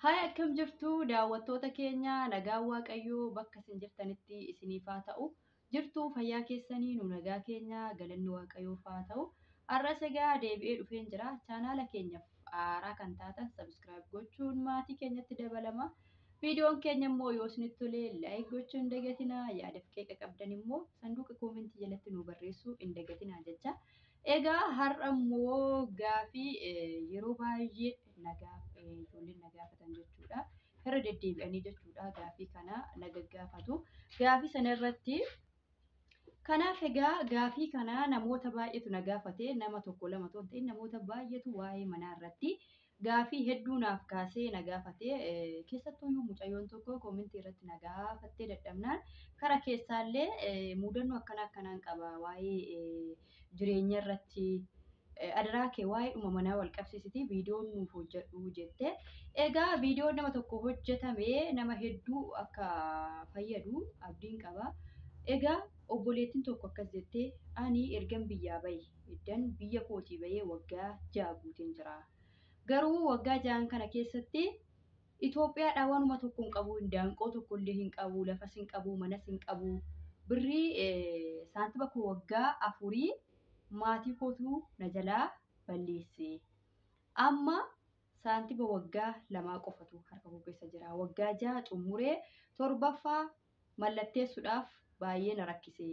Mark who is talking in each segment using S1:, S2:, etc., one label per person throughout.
S1: Haaya, akkam jirtu daawwattoota keenya? Nagaan Waaqayyoo bakka isin jirtanitti isiniif haa ta'u. Jirtuu fayyaa keessanii? Nu nagaa keenya, galanni Waaqayyoof haa ta'u. Har'as egaa deebi'ee dhufeen jira. Chaanaala keenyaaf haaraa kan taatan subscribe gochuun maatii keenyatti dabalama. Viidiyoon keenya immoo yoo isinitti tole like gochuu hin dagatinaa. Yaadaaf qeeqa qabdan immoo sanduuqa koomentii jalatti nu barreessuu hin dagatinaa jecha. Egaa har'a immoo gaafii yeroo baay'ee nagaa ijoolleen na gaafatan jechuudha. Irra deddeebi'anii jechuudha gaafii kana na gaggaafatu. Gaafii sana irratti kanaaf egaa gaafii kana namoota baay'eetu na gaafate, nama tokko lama otoo hin ta'in namoota baay'eetu waa'ee manaa irratti gaafii hedduu naaf kaasee na gaafate. Keessattuyyuu mucayyoon tokko koomentii irratti na gaafattee dadhabnaan kara keessaallee mudannoo akkana akkanaan qaba, waa'ee jireenya irratti adaraa kee waa'ee dhuma manaa wal qabsiisiti viidiyoon nuuf hojjedhu jette. Egaa viidiyoon nama tokko hojjetame nama hedduu akka fayyadu abdiin qaba. Egaa obboleettiin tokko akkas jettee: ani ergan biyyaa bahe, eddan biyya kootii bahee waggaa 6 guuteen jira. Garuu waggaa 6n kana keessatti Itoophiyaadhaa waanuma tokko hin qabu, daanqoo tokko illee hin qabu, lafas hin qabu, manas hin qabu. Birrii saantima koo waggaa 4 maatii kootu na jalaa balleesse. Amma saantima waggaa 2 qofatu harka koo keessa jira. Waggaa 6 xumuree torbaffaa mallatteessuudhaaf baay'ee na rakkise.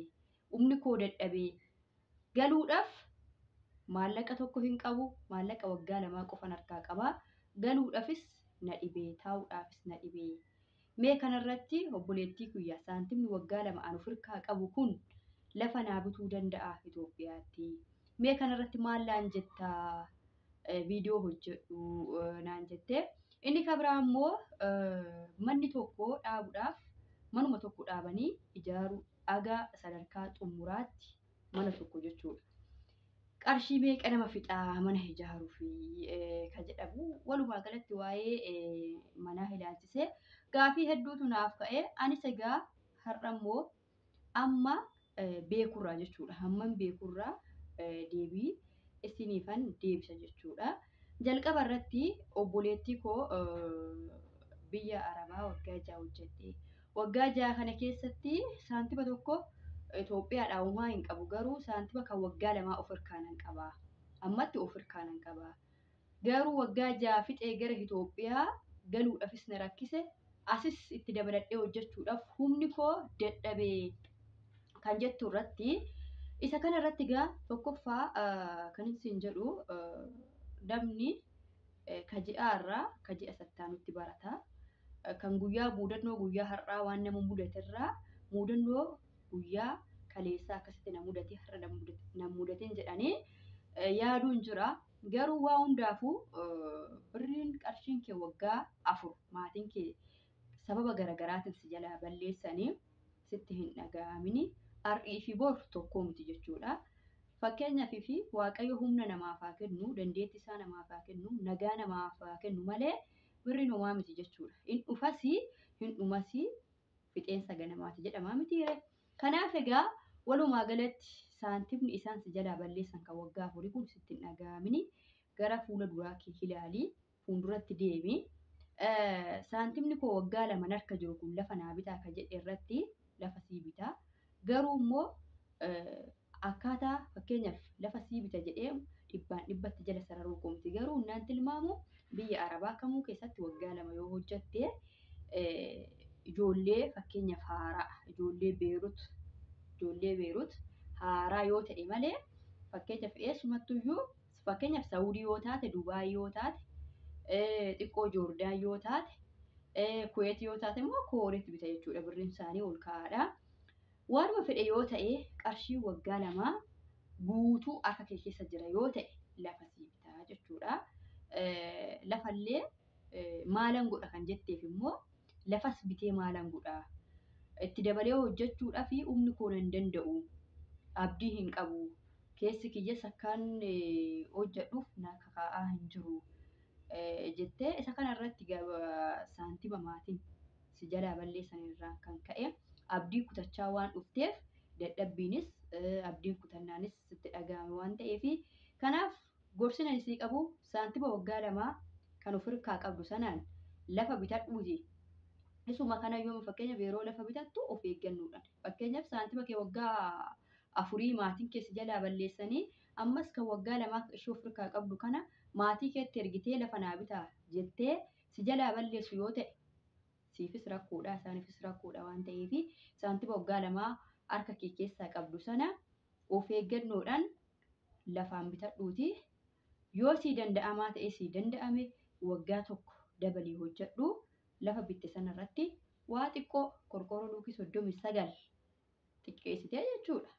S1: Humni koo dadhabee galuudhaaf maallaqa tokko hin qabu. Maallaqa waggaa 2 qofan harkaa qaba. Galuudhaafis na dhibee, taa'uudhaafis na dhibee. Mee kanarratti obboleettii kiyya, saantimni waggaa 2 an of harkaa qabu kun lafa naa bituu danda'a Itoophiyaatti? Mee kanarratti maal naan jettaa, viidiyoo hojjedhu naan jettee. Inni kan biraa immoo manni tokko dhaabuudhaaf, manuma tokko dhaabanii ijaaruu dhagaa sadarkaa xumuraatti mana tokko jechuudha. Qarshii meeqa nama fixaa mana ijaaruu fi kan jedhamu, walumaa galatti waa'ee manaa ilaalchisee gaafii hedduutu naaf ka'e. Anis egaa har'a immoo amma beekurraa jechuudha. Hamman beekurraa deebii isiniifan deebisa jechuudha. Jalqaba irratti obboleettii koo biyya Arabaa waggaa 6 hojjedhe. Waggaa 6 kana keessatti saantima tokko Itoophiyaadhaa homaa hin qabu, garuu saantima kan waggaa 2 of harkaa nan qaba. Ammatti of harkaa nan qaba. Garuu waggaa 6 fixee gara Itoophiyaa galuudhaafis na rakkise. Asis itti dabaladhee hojjechuudhaaf humni koo dadhabee kan jettu irratti, isa kana irratti egaa tokkoffaa kan isin jedhu, namni ka ji'aa irraa ka ji'a sattaanutti barata. Kan guyyaa muudannoo guyyaa har'aa waan nama mudaterraa muudannoo guyyaa kaleessaa akkasitti na mudate, har'a na mudateen jedhanii yaaduun jira. Garuu waa hundaafuu birriin qarshiin kee waggaa 4 maatiin kee sababa garaagaraatiin si jalaa balleessanii sitti hin dhaga'amini. Har'ii fi bor tokkoo miti jechuudha. Fakkeenyaaf fi Waaqayyo humna namaaf haa kennu, dandeettii isaa namaaf haa kennu, nagaa namaaf haa kennu malee birriin homaa miti jechuudha. Hin dhufasii hin dhumasii, fixeensa ganamaati jedhamaa mitiire. Kanaaf egaa walumaa galatti saantimni isaan si jalaa balleessan kan waggaa 4 kun sitti hin dhaga'amini. Gara fuula duraa kee ilaali, fuulduratti deemi. Saantimni koo waggaa 2 harka jiru kun lafa naa bitaa ka jedhe irratti lafa sii bitaa. Garuu immoo akkaataa fakkeenyaaf lafa sii bita jedhee dhibbaan dhibbatti jala sararuu koo miti. Garuu naan tilmaamu biyya Arabaa kamuu keessatti waggaa 2 yoo hojjatte, ijoollee fakkeenyaaf haaraa ijoollee Beerut haaraa yoo ta'e malee, fakkeenyaaf eessumattuyyuu, fakkeenyaaf Saawudii yoo taate, Dubaay yoo taate, xiqqoo Joordaan yoo taate, Kuweet yoo taate immoo kooreetti bita jechuudha, birriin isaanii ol ka'aadha. Waanuma fedhe yoo ta'e, qarshii waggaa 2 guutuu harka kee keessa jira yoo ta'e lafa sii bitaa jechuudha. Lafallee maalan godha kan jetteef immoo, lafas bitee maalan godha? Itti dabalee hojjechuudhaaf humni koo nan danda'u. Abdii hin qabu. Keessi kiyyas akkaan hojjedhuuf na kakaa'aa hin jiru. Jettee isa kana irratti saantima maatiin si jalaa balleessan irraan kan ka'e abdii kutachaa waan dhufteef, dadhabbiinis abdiin kutannaanis sitti dhaga'ame waan ta'eef, kanaaf gorsina isii qabu saantima waggaa 2 kan of harkaa qabdu sanaan Lafa bitadhuuti. Isuma kana yooma fakkeenyaaf yeroo lafa bitattu of eeggannoodhaan. Fakkeenyaaf saantima kee waggaa 4 maatiin kee si jalaa balleessanii ammas kan waggaa 2 ishee of harkaa qabdu kana maatii keetti ergitee lafa naa bitaa jettee si jalaa balleessu yoo ta'e siifis rakkoodha isaaniifis rakkoodha waan ta'eef saantima waggaa 2 harka kee keessaa qabdu sana of eeggannoodhaan lafaan bitadhuuti. Yoo sii danda'amaa ta'e sii danda'ame waggaa 1 dabalii hojjedhu lafa bitte sanarratti waa xiqqoo qorqoorroo luukii 39 xiqqeessitee jechuudha.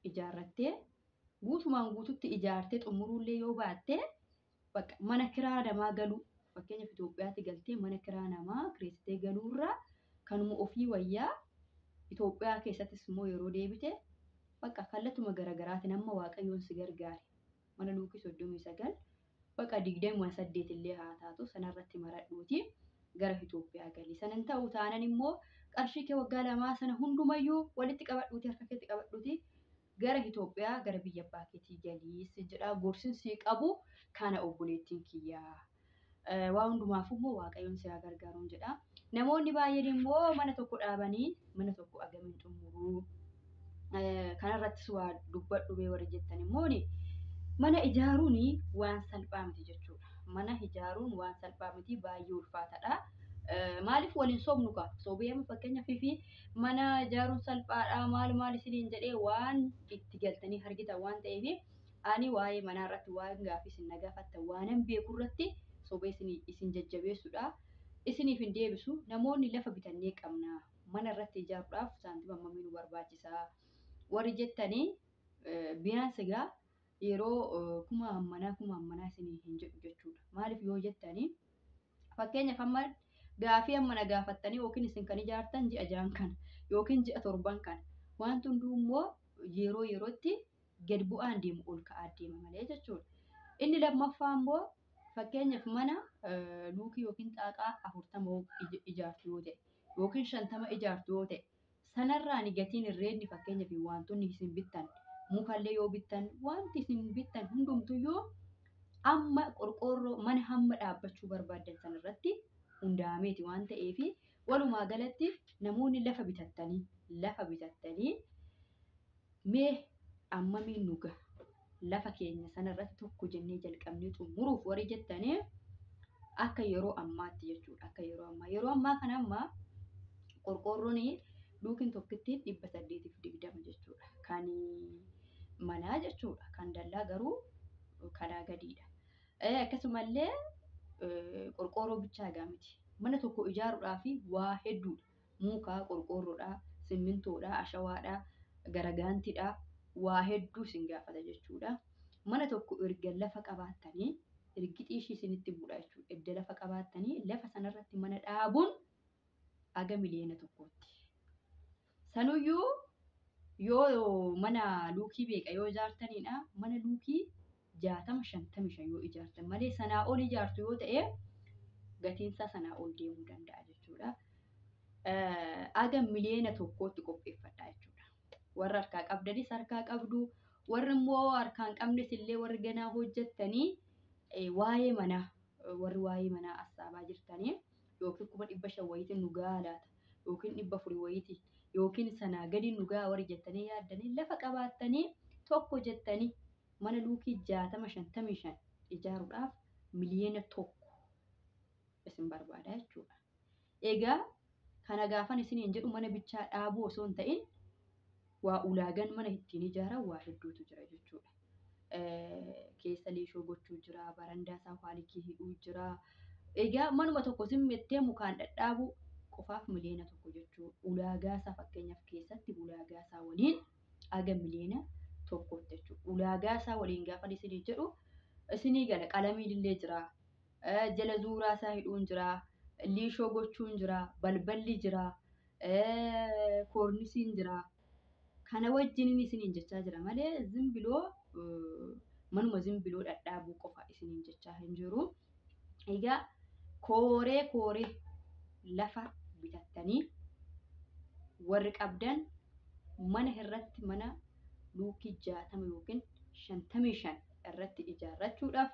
S1: Ijaarrattee guutumaan guututti ijaartee xumuruullee yoo baatte bakka mana kiraa namaa galuu fakkeenyaaf Itoophiyaatti galtee mana kiraa namaa kireessitee galuurraa kanuma ofii wayyaa Itoophiyaa keessattis immoo yeroo deebite bakka kallattuma garaagaraatiin amma Waaqayyoon si gargaare mana luukii 39 bakka 28 illee haa taatu sanarratti maradhuuti gara Itoophiyaa gali. Sanan ta'u taanan immoo qarshii kee waggaa 2 sana hundumayyuu walitti qabadhuuti harka keetti qabadhuuti gara Itoophiyaa gara biyya abbaa keetii galii si jedha gorsin si qabu kana obboleettiin kiyyaa. Waa hundumaaf immoo Waaqayyoon si haa gargaaruun jedha. Namoonni baay'een immoo mana tokko dhaabanii mana tokko agamiin xumuruu kanarrattis waa dubbadhu bee warri jettan immoo mana ijaaruun waan salphaa miti jechuudha. Mana ijaaruun waan salphaa miti baay'ee ulfaataadha. Maaliif waliin sobnu kaa? Sobee amma fakkeenyaaf fi mana ijaaruun salphaadha maal maal isiniin jedhee waan itti galtanii argitan waan ta'eef ani waa'ee manaa irratti waan gaaffii isin na gaafattan waanan beeku irratti sobee isin jajjabeessuudha. Isiniif hin deebisu. Namoonni lafa bitannee qabna. Mana irratti ijaaruudhaaf saantima hammamii nu barbaachisaa? Warri jettanii biyaan sigaa yeroo kuma hammanaa isinii hin jedhu jechuudha. Maaliif yoo jettanii fakkeenyaaf amma gaafii amma na gaafattanii yookiin isin kan ijaartan ji'a 6 kana yookiin ji'a 7 kana wanti hunduu immoo yeroo yerootti gad bu'aan deemu ol ka'aa deema malee jechuudha. Inni lammaffaa immoo fakkeenyaaf mana luukii yookiin xaaqaa 40 ijaartu yoo ta'e yookiin 50 ijaartu yoo ta'e sanarraan gatiin herreegni fakkeenyaaf wantoonni isin bittan mukallee yoo bittan wanti isin bittan hundumtuyyuu amma qorqoorroo mana hamma dhaabbachuu barbaaddan sanarratti hundaa'ameeti waan ta'eef walumaa galatti namoonni lafa bitattanii mee ammamiin nu gaha lafa keenya sanarratti tokko jennee jalqabnee xumuruuf warri jettanii akka yeroo ammaatti jechuudha. Akka yeroo ammaa yeroo ammaa kana amma qorqoorroon luukiin tokkittiin 820 jechuudha. Kan manaa jechuudha. Kan dallaa garuu kanaa gadiidha. Akkasumallee qorqoorroo bichaa egaa miti. Mana tokko ijaaruudhaaf waa hedduudha. Muka, qorqoorroodha, simmintoodha, ashawaadha, garagaantiidha. Waa hedduu isin gaafata jechuudha. Mana tokko erga lafa qabaattanii ergi ishii isinitti bu'udha jechuudha. Edda lafa qabaattanii lafa sanarratti mana dhaabuun aga miliyoona 1tti. Sanuyyuu yoo mana luukii beeqa yoo ijaartaniidha mana luukii 60 55 yoo ijaartan malee sanaa ol ijaartu yoo ta'e gatiinsaa sanaa ol deemuu danda'a jechuudha. Aga miliyoona 1tti qopheeffadha jechuudha. Warra harkaa qabdanis harkaa qabdu warri immoo harkaa hin qabnes illee warri ganaa hojjettanii waa'ee manaa warri waa'ee manaa assaabaa jirtanii yookiin 500,000 wayiitiin nu gahaa laata yookiin 400 wayiitiin yookiin sanaa gadi nu gahaa warri jettanii yaaddanii lafa qabaattanii tokko jettanii mana luukii 60 55 ijaaruudhaaf miliyoona 1 isin barbaada jechuudha. Egaa kana gaafan isiniin jedhu mana bichaa dhaabuu osoo hin ta'in waa ulaagaan mana ittiin ijaaran waa hedduutu jira jechuudha. Keessa liishoo gochuu jira, barandaa isaa faalikii hidhuu jira. Egaa manuma tokko simmettee mukaan dhadhaabuu qofaaf miliyoona 1 jechuu ulaagaa isaa fakkeenyaaf keessatti ulaagaa isaa waliin aga miliyoona 1 jechuudha. Ulaagaa isaa waliin gaafa isinii jedhu isinii gala qalamiin illee jira. Jala zuuraa isaa hidhuun jira, liishoo gochuun jira, balballi jira, koornisiin jira. Kana wajjin isiniin jechaa jira malee zimbiloo manuma zimbiloo dhadhaabuu qofa isiniin jechaa hin jiru. Egaa kooree kooree lafa bitattanii warri qabdan mana irratti mana luukii 60 yookiin 55 irratti ijaarrachuudhaaf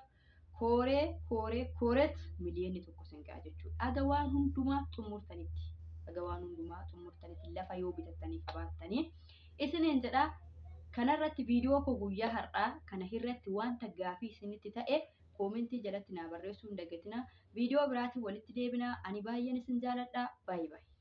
S1: Kooree kooree kooreet 1 miliyoona isin ga'a jechuudha. Aga waan hundumaa xumurtanitti. Aga waan hundumaa xumurtanitti lafa yoo bitattanii qabaattanii isiniin jedha. Kanarratti viidiyoo koo guyyaa har'aa kana irratti wanta gaafii isinitti ta'e koomentii jalatti naa barreessuu hin dagatinaa. Viidiyoo biraatiin walitti deebinaa. Ani baay'een isin jaaladha. Baay'ee baay'ee.